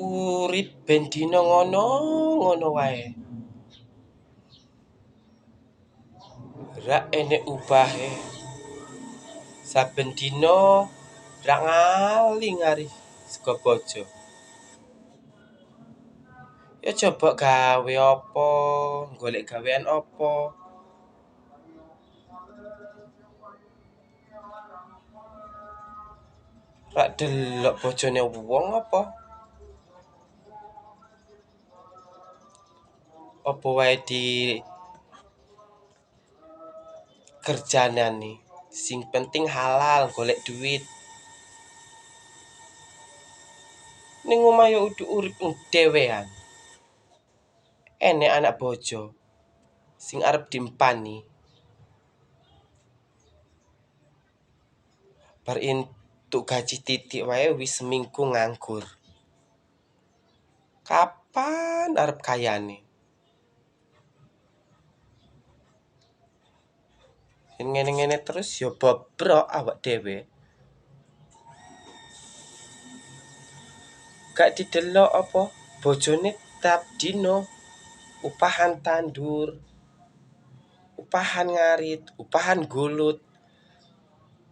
Urip ben dina ngono ngono wae. Rak enek ubahe. Saben dina rak ngali-ngali saka bojo. Ya coba gawe apa, golek gawean apa. Rak delok bojone wong apa? Apa wae di kerjanane, sing penting halal golek duit. Ning omah yo udu urip dhewean. Enek anak bojo sing arep diempani. Bar entuk gaji titik wae wis seminggu nganggur. Kapan arep kayane? Yen ngene-ngene terus ya bobrok awak dhewe. Gak didelok apa bojone tiap dino upahan tandur, upahan ngarit, upahan gulut.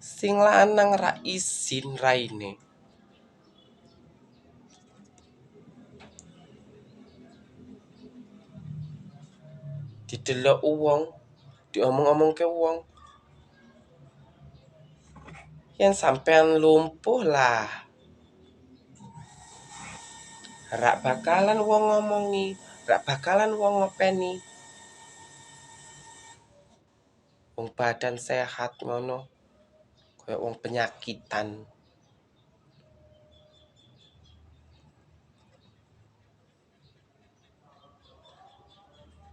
Sing lanang rak isin raine. Didelok wong, diomong-omongke wong. Yen sampean lumpuh lah. Rak bakalan wong ngomongi, rak bakalan wong ngopeni. Wong badan sehat ngono, koyo wong penyakitan.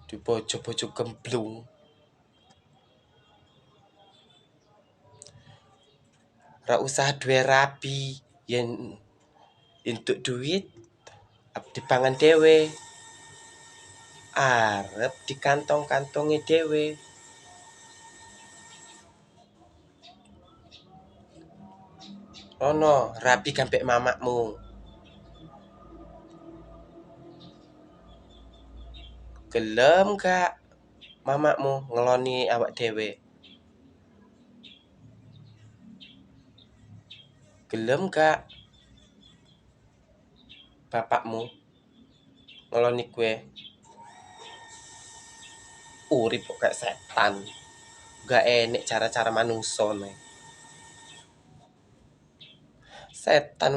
Di bojo-bojo gemblung. Rak usah duwe rabi, yen entuk duit arep dipangan dhewe. Arep dikantong-kantongi dhewe. Rono, rabi gambek mamakmu. Gelem gak mamakmu ngeloni awak dhewe? Gelem gak bapakmu ngeloni kowe? Urip kok kayak setan. Gak enek cara-cara manungsa nih. Setan.